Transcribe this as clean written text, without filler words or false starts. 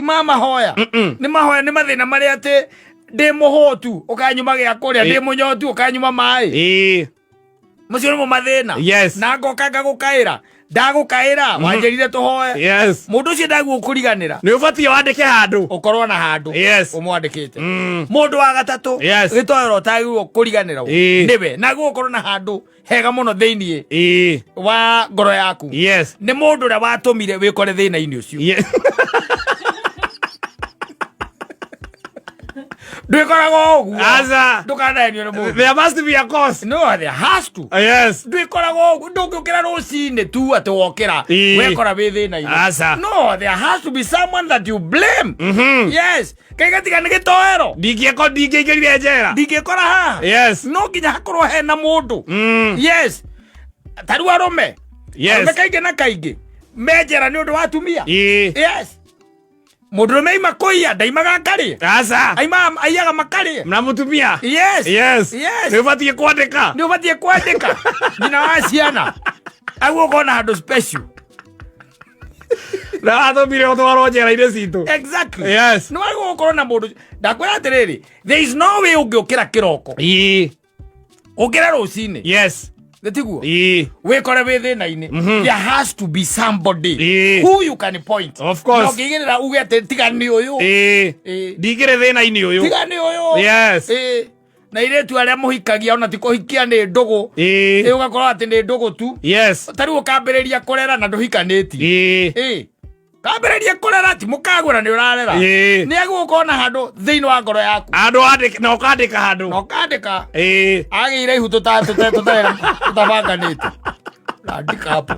Ma mahoya nĩ mahoya, nĩ mathĩna marĩa atĩ ndĩ mũhũtu ũkanyuma gĩa kũrĩa, ndĩ mũnyotu ũkanyuma maĩ. Macio nĩmo mathĩna. Na ngoka ngagũkaĩra, ndagũkaĩra wanjĩrire tũhoe. Mũndũ ũcio ndaguo kũriganĩra. Nĩ ũbatiĩ wandĩke handũ. Ũkorwo na handũ ũmwandĩkĩte. Mũndũ wa gatatũ gĩtoero ũtagĩrĩirwo kũriganĩrwo nĩwe na gũkorwo na handũ hega mũno thĩiniĩ wa ngoro yaku nĩ mũndũ ũrĩa watũmire wĩkore thĩna-inĩ ũcio. Ndwĩkoraga ũguo. Aca. Ndũkanaenio nĩ mũndũ. There must be a cause. No, there has to. Ndwĩkoraga ũguo, ndũngĩũkĩra rũcinĩ tu atĩ wokĩra wekora wĩ thĩna-inĩ. Aca. No, there has to be someone that you blame. Yes, kaĩ gatiga nĩ gĩtoero. Ndingĩko ndingĩingĩrire njera. Ndingĩkora haha. No nginya hakorwo hena mũndũ. Yes, ta rĩu arũme, arũme kaingĩ na kaingĩ me njera nĩ ũndũ wa atumia. Yes, mũndũrũme aima kũiya ndaimaga akarĩe. Aca. Aima aiyaga makarĩe. Na mũtumia. Nĩ ũbatiĩ kwandĩka. Nĩ ũbatiĩ kwandĩka nyina wa ciana aguo ũkona handũ special. Na watũmire ũtwarwo njera-inĩ citũ. Nĩ wagĩrĩirwo gũkorwo na mũndũ. Ndakwĩra atĩrĩrĩ, there is no way ũngĩũkĩra kĩroko, ũkĩre rũcinĩ, nĩtiguo, wĩkore wĩ thĩna-inĩ. There has to be somebody who you can point. Of course. Na ũngĩigĩrĩra uge atĩ tiga nĩ ũyũ. Ndingĩrĩ thĩna-inĩ ũyũ. Tiga nĩ ũyũ. Na irĩtu arĩa mũhikagia ona ti kũhikia, nĩ ndũgũ. Ũgakorwo atĩ nĩ ndũgũ tu. Ta rĩu ũkambĩrĩria kũrera na ndũhikanĩtie. Kambĩrĩria kũrera, ti mũkagũra, nĩ ũrarera. Nĩ agũkorwo na handũ thĩinĩ wa ngoro yaku. Handũ wandĩke na ũkandĩka handũ. Na ũkandĩka. Agĩire ihu tũtabanganĩte, andĩka hapo.